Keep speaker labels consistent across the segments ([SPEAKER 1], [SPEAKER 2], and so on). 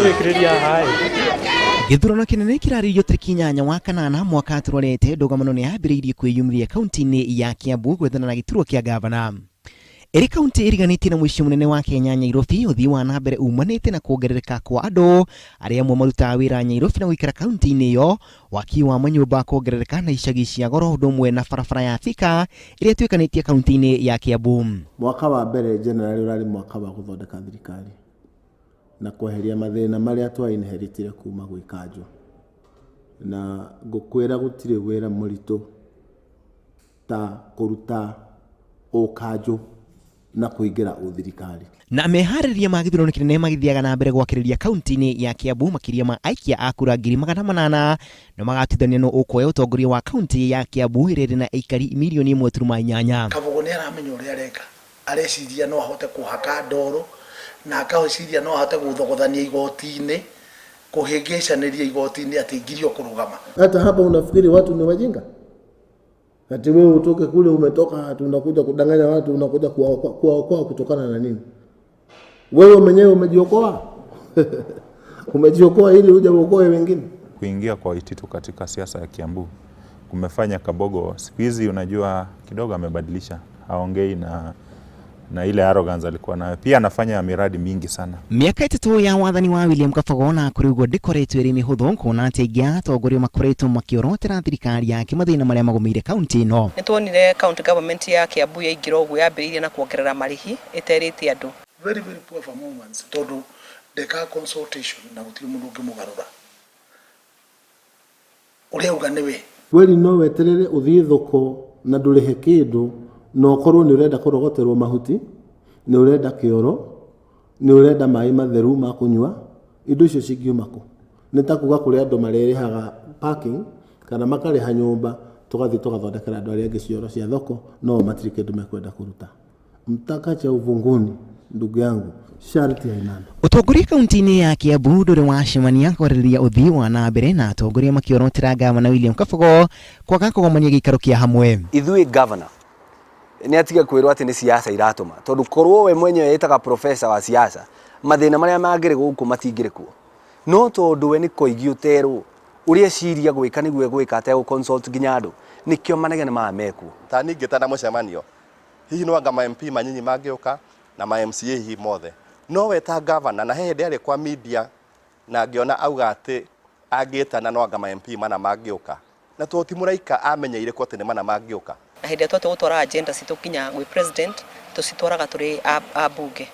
[SPEAKER 1] Tũgĩkĩrĩria haha.
[SPEAKER 2] Gĩthurano kĩnene kĩrarĩrĩrio tarĩki 8 wa kanana mwaka tũrorete. Ndũgamano nĩ yambĩrĩirie kwĩyumĩria kaunti-inĩ ya Kiambu gwethana na gĩturwa kĩa gavana. Ĩrĩ kaunti ĩriganĩtie na mũciĩ mũnene wa Kenya, Nyairobi, ũthii wa na mbere umanĩte na kuongerereka kwa andũ arĩa amwe marutaga wĩra Nyairobi na gũikara kaunti-inĩ ĩyo, waki wa manyũmba kuongerereka na icagi cia goro, ũndũ ũmwe na barabara ya Thika ĩrĩa ĩtuĩkanĩtie kaunti-inĩ ya Kiambu.
[SPEAKER 3] Mwaka wa mbere generally ũrarĩ mwaka wa gũthondeka thirikari na kweheria mathĩna marĩa twa inheritire kuma gwĩ kanjũ. Na ngũkwĩra gũtirĩ wĩra mũritũ ta kũruta ũkanjũ na kũingĩra ũthirikari.
[SPEAKER 2] Na meharĩrĩria ma gĩthurano kĩnene magĩthiaga na mbere gwakĩrĩria kaunti-inĩ ya Kiambu, makĩria ma aikia a kura 800,000 no magatuithania nũ ũkuoya ũtongoria wa kaunti ya Kiambu ĩrĩa ĩrĩ na aikari mirioni 1.8.
[SPEAKER 4] Kabogo nĩ aramenya ũrĩa areka. Areciria no ahote kũhaka ndoro na akeciria no ahote gũthogothania igoti-inĩ, kũhĩngĩcanĩria igoti-inĩ atĩ ngirio kũrũgama.
[SPEAKER 3] Hata hapa unafikiri watu ni wajinga? Ati wewe utoke kule umetoka, ati unakuja kudanganya watu, unakuja kuwaokoa. Kuwaokoa kutokana na nini? Wewe mwenyewe umejiokoa? Umejiokoa ili uje uokoe wengine?
[SPEAKER 5] Kuingia kwa Waititu katika siasa ya Kiambu kumefanya Kabogo siku hizi, unajua, kidogo amebadilisha, haongei na ile arrogance alikuwa nayo. Pia anafanya miradi mingi sana.
[SPEAKER 2] Mĩaka 3 ya wathani wa William Kabogo na kũrĩ ũguo ndĩkoretwo ĩrĩ mĩhũthũ, kuona atĩ aingĩ a atongoria makoretwo makĩorotera thirikari yake mathĩna marĩa magũmĩire kaunti ĩno.
[SPEAKER 6] Nĩ tuonire county government ya Kiambu yaingĩra ũguo yambĩrĩirie na kuongerera marĩhi ĩterĩte andũ.
[SPEAKER 4] Very, very poor performance, tondũ ndekaga consultation na gũtirĩ mũndũ ũngĩmũgarũra ũrĩa auga nĩwe.
[SPEAKER 3] Kweli no weterere ũthiĩ thoko na ndũrĩhe kĩndũ, na ũkorwo nĩ ũrenda kũrogoterwo mahuti, nĩ ũrenda kĩoro, nĩ ũrenda maĩ matheru ma kũnyua? Indo icio cingiuma kũ? Nĩ ta kuga kũrĩ andũ marĩrĩhaga parking kana makarĩha nyũmba, tũgathiĩ tũgathondekera andũ arĩa angĩ cioro cia thoko, no matirĩ kĩndũ mekwenda kũruta. Mtaka cha uvunguni, ndugu yangu, sharti ainame.
[SPEAKER 2] Ũtongoria kaunti-inĩ ya Kiambu ndũrĩ wacemania kwarĩrĩria ũthii wa na mbere, na atongoria makĩorotera gavana William Kabogo kwaga kũgomania gĩikaro kĩa hamwe.
[SPEAKER 7] Ithuĩ governor nĩ atige kwĩrwo atĩ nĩ siasa iratũma, tondũ korwo we mwenyewe ĩtaga professor wa siasa, mathĩna marĩa mangĩrĩ gũkũ matingĩrĩ kuo. No tondũ we nĩ koigi ũterwo ũrĩa eciria gwĩka nĩguo egwĩka ategũ consult nginya andũ, nĩkĩo manegene maya mekuo.
[SPEAKER 8] Ta niĩ ngĩtana mũcemanio, hihi no anga ma MP manyinyi mangĩũka na ma MCA hihi mothe, no we ta governor, na he hĩndĩ arĩ kwa media na ngĩona auga atĩ angĩtana no anga ma MP mana mangĩũka, na to ti mũraika amenyeire ko atĩ nĩ mana mangĩũka.
[SPEAKER 6] Na hĩndĩ ĩrĩa twatua gũtwara agenda citũ nginya gwĩ president, tũcitwaraga tũrĩ a bunge.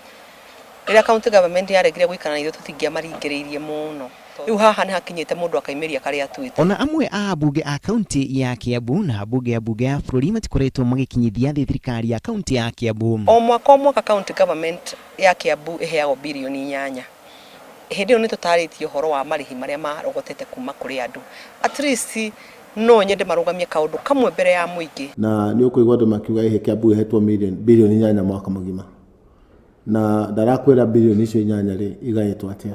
[SPEAKER 6] Rĩrĩa county government yaregire gũikara na ithuĩ, tũtingĩamaringĩrĩirie mũno. Rĩu haha nĩ hakinyĩte mũndũ akaimĩria karĩa atuĩte.
[SPEAKER 2] Ona amwe a ambunge a kaunti ya Kiambu na ambunge a bunge ya bũrũri matikoretwo magĩkinyithia thĩ thirikari ya kaunti ya Kiambu.
[SPEAKER 6] O mwaka o mwaka county government ya Kiambu ĩheagwo birioni 8. Hĩndĩ ĩyo nĩ tũtarĩtie ũhoro wa marĩhi marĩa marogotete kuma kũrĩ andũ. At least no nyende marũgamie kaũndũ kamwe mbere ya mũingĩ.
[SPEAKER 3] Na nĩ ũkũigua andũ makiuga ĩhĩ Kiambu ĩhetwo birioni 8 mwaka mũgima, na ndarakwĩra birioni icio inyanya rĩ igaĩtwo atĩa?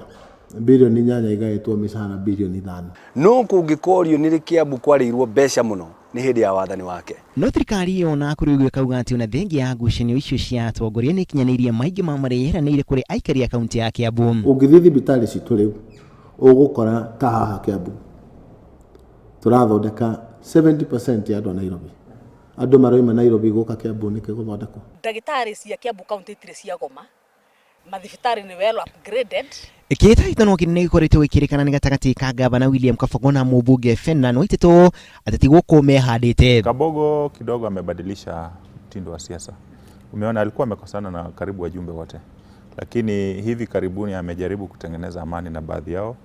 [SPEAKER 3] Birioni 8 igaĩtwo mĩcara birioni 5.
[SPEAKER 7] No kũngĩkorio nĩ rĩ Kiambu kwarĩirwo mbeca mũno, nĩ hĩndĩ ya wathani wake.
[SPEAKER 2] No thirikari ĩyo na kũrĩ ũguo ĩkauga atĩ ona thengia ya ngucanio icio cia atongoria nĩ ikinyanĩirie maingĩ ma marĩa yeranĩire kũrĩ aikari a kaunti ya Kiambu.
[SPEAKER 3] Ũngĩthiĩ thibitarĩ citũ rĩu, ũgũkora ta haha Kiambu tũrathondeka 70% ya andũ a Nairobi. Andũ maroima Nairobi gũka Kiambu nĩkĩ gũthondekwo?
[SPEAKER 9] Ndagĩtarĩ cia Kiambu County itirĩ ciagoma, mathibitarĩ nĩ well upgraded.
[SPEAKER 2] Kĩhĩtahĩtano kĩnene gĩkoretwo gĩkĩrĩkana nĩ gatagatĩ ka gavana William Kabogo na mũmbunge Ferdinand Waititu ateti gũkũ mehandĩte.
[SPEAKER 5] Kabogo kidogo amebadilisha mtindo wa siasa. Umeona alikuwa amekosana na karibu wajumbe wote, lakini hivi karibuni amejaribu kutengeneza amani na baadhi yao,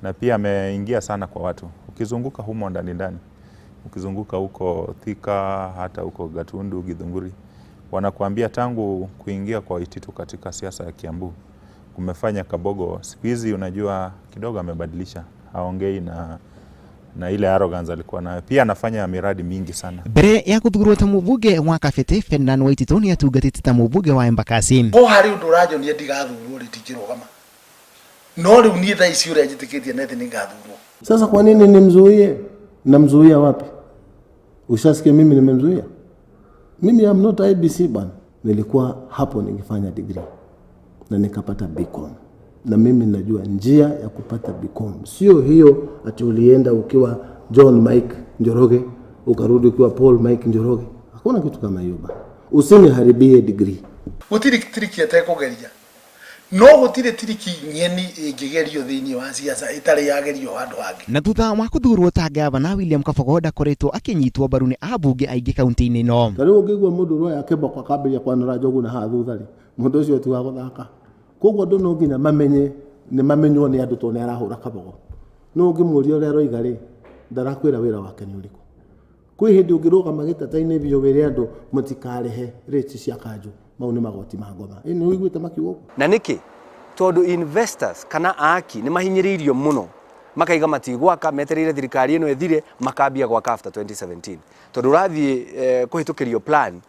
[SPEAKER 5] na pia ameingia sana kwa watu. Ukizunguka humo ndani ndani, ukizunguka huko Thika, hata huko Gatundu, Githunguri, wanakuambia tangu kuingia kwa Waititu katika siasa ya Kiambu kumefanya Kabogo siku hizi, unajua, kidogo amebadilisha, haongei na ile arrogance alikuwa nayo. Pia anafanya miradi mingi sana.
[SPEAKER 2] Mbere ya gũthurwo ta mũmbunge wa Kabete, Ferdinand Waititu nĩ atungatĩte ta mũmbunge wa Embakasi.
[SPEAKER 4] Ko harĩ ũndũ ũranjonia ndigathurwo rĩ, ndingĩrũgama. No rĩu niĩ thaa ici ũrĩa njĩtĩkĩtie nĩ atĩ nĩngathurwo.
[SPEAKER 3] Sasa kwa nini nimzuie? Namzuia wapi? Ushasikia mimi nimemzuia? Mimi am not IEBC bwana. Nilikuwa hapo nikifanya degree na nikapata BCom. Na mimi najua njia ya kupata BCom, sio hiyo ati ulienda ukiwa John Mike Njoroge ukarudi ukiwa Paul Mike Njoroge. Hakuna kitu kama hiyo ba. Usiniharibie degree.
[SPEAKER 4] Gũtirĩ tiriki ĩtekũgeria, no gũtirĩ tiriki ng'eni ĩngĩgerio thĩinĩ wa siasa ĩtarĩ yagerio handũ hangĩ.
[SPEAKER 2] Na thutha wa kũthurwo ta gavana, William Kabogo ndakoretwo akĩnyitwo mbaru nĩ ambunge aingĩ kaunti-inĩ ĩno.
[SPEAKER 3] Ta rĩu ũngĩigua mũndũ ũroya kĩboko akambĩrĩria kwanũra njogu na haha thutha rĩ, mũndũ ũcio ti wa gũthaka. Koguo andũ no nginya mamenye, nĩ mamenywo nĩ andũ tondũ nĩ arahũra kabogo. No ũngĩmũria ũrĩa aroiga rĩ, ndarakwĩra wĩra wake nĩ ũrĩkũ. Kwĩ hĩndĩ ũngĩrũgama gĩtata-inĩ biũ wĩre andũ mũtikarĩhe rates cia kanjũ, mau nĩ magoti ma ngoma. Ĩ nĩ ũiguĩte makiuga ũguo?
[SPEAKER 7] Na nĩkĩ? Tondũ investors kana aaki nĩ mahinyĩrĩirio mũno makaiga matigwaka metereire thirikari ĩno ĩthire makambia gwaka after 2017 tondũ ũrathiĩ kũhĩtũkĩrio plan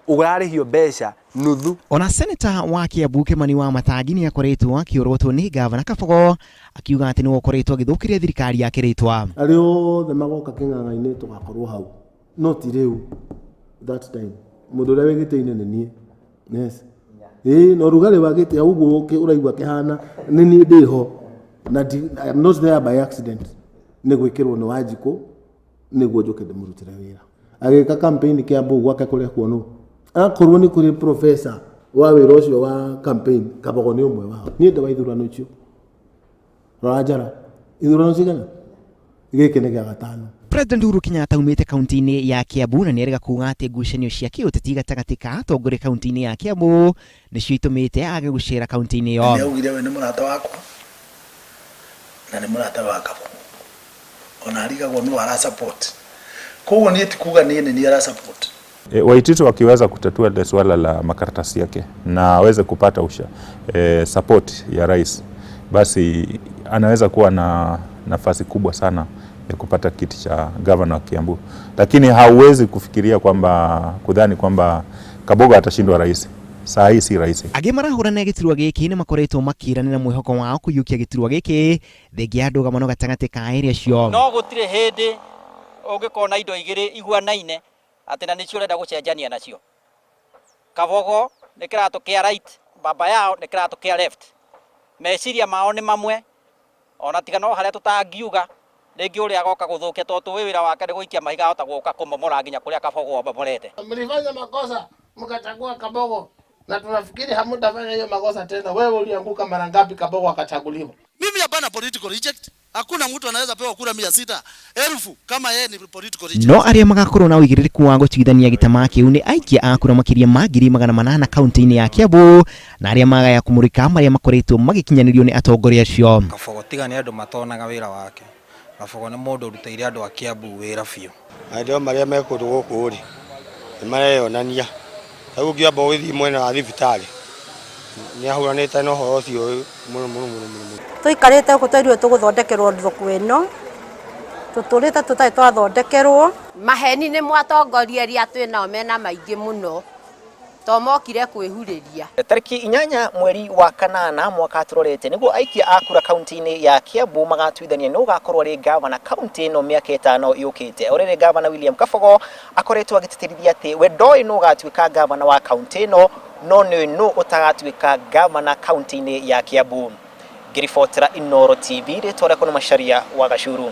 [SPEAKER 7] ũrarĩhio mbeca nuthu.
[SPEAKER 2] Ona seneta wa Kiambu Kimani wa Matangi nĩ akoretwo akĩorotwo nĩ gavana Kabogo akiuga atĩ nĩwe ũkoretwo agĩthũkĩria thirikari yake rĩtwa.
[SPEAKER 3] Arĩa othe magoka kĩng'ang'a-inĩ tũgakorwo hau, no ti rĩu. That time mũndũ ũrĩa wĩ gĩtĩ-inĩ nĩ niĩ. Yes. Ĩĩ, na ũrugarĩ wa gĩtĩ hau ũguo ũraigua kĩhana nĩ niĩ ndĩho na I am not there by accident. Nĩ gwĩkĩrwo nĩ Wanjikũ nĩguo njũke ndĩmũrutĩre wĩra. Agĩka campaign Kiambu gwake kũrĩa kuonwo. Akorwo nĩ kũrĩ professor wa wĩra ũcio wa campaign, Kabogo nĩ ũmwe wao. Niĩ ndĩ wa ithurano icio. Rora njara. Ithurano cigana? Gĩkĩ nĩ gĩa gatano.
[SPEAKER 2] President Uhuru Kenyatta aumĩte kaunti-inĩ ya Kiambu na nĩerĩga kuga atĩ ngucanio cia kĩũteti gatagatĩ ka atongoria kaunti-inĩ ya Kiambu nĩcio itũmĩte age gũcera kaunti-inĩ ĩyo.
[SPEAKER 4] Nĩ augire we nĩ mũrata wakwa na nĩ mũrata wa Kabogo, ona arigagwo nũ ara support. Koguo niĩ ti kuga niĩ nĩ niĩ ara support.
[SPEAKER 5] Waititu akiweza kutatua ile swala la makaratasi yake na aweze kupata support ya rais, basi anaweza kuwa na nafasi kubwa sana ya kupata kiti cha governor wa Kiambu. Lakini hauwezi kufikiria kwamba, kudhani kwamba Kabogo atashindwa rais. Saa hii si rahisi.
[SPEAKER 2] Angĩ marahũrana gĩturwa gĩkĩ nĩ makoretwo makĩranĩra mwĩhoko wao kũiyũkia gĩturwa gĩkĩ thengia ya ndũgamano gatagatĩ ka erĩ acio.
[SPEAKER 1] No gũtirĩ hĩndĩ ũngĩkorwo na indo igĩrĩ iguanaine atĩ na nĩcio ũrenda gũcenjania nacio. Kabogo nĩ kĩratũ kĩa right, baba yao nĩ kĩratũ kĩa left. Meciria mao nĩ mamwe, ona tiga no harĩa tũtangiuga rĩngĩ ũrĩa agoka gũthũkia, tondũ tũĩ wĩra wake nĩ gũikia mahiga, ahota gũka kũmomora nginya kũrĩa Kabogo amomorete.
[SPEAKER 10] Mlifanya makosa mkachagua Kabogo na tunafikiri hamtafanya hiyo makosa tena. Wewe ulianguka mara ngapi Kabogo akachaguliwa?
[SPEAKER 11] Mimi hapana political reject. Hakuna mtu anaweza pewa kura 600,000 kama yeye ni political reject.
[SPEAKER 2] No arĩa magakorwo na ũigĩrĩrĩku wa gũtigithania gĩtama kĩu nĩ aikia a kura makĩria ma 800,000 kaunti-inĩ ya Kiambu, na arĩa magaya kũmũrĩka marĩa makoretwo magĩkinyanĩrio nĩ atongoria acio.
[SPEAKER 12] Kabogo tiga nĩ andũ matonaga wĩra wake. Kabogo nĩ mũndũ ũrutĩire andũ a Kiambu wĩra biũ.
[SPEAKER 13] Maendeleo marĩa me kũndũ gũkũ rĩ, nĩ mareyonania. Ta rĩu ũngĩamba ũgĩthiĩ mwena wa thibitarĩ, nĩ ahũranĩte na ũhoro ũcio mũno mũno mũno mũno.
[SPEAKER 14] Tũikarĩte gũkũ twerirwo tũgũthondekerwo thoko ĩno, tũtũrĩte tũtarĩ twathondekerwo.
[SPEAKER 15] Maheni nĩ mwatongoria arĩa twĩ nao mena maingĩ mũno, to mokire kwĩhurĩria.
[SPEAKER 2] Tarĩki 8 mweri wa 8 mwaka tũrorete nĩguo aikia a kura kaunti-inĩ ya Kiambu magatuithania nũ ũgakorwo arĩ gavana kaunti ĩno mĩaka 5 yũkĩte. O rĩrĩ gavana William Kabogo akoretwo agĩtĩtĩrithia atĩ we ndoĩ nũ ũgatuĩka gavana wa kaunti ĩno, no nĩ nũ ũtagatuĩka gavana kaunti-inĩ ya Kiambu. Ngĩribotera Inooro TV, rĩtwa rĩakwa nĩ Macharia wa Gacuru.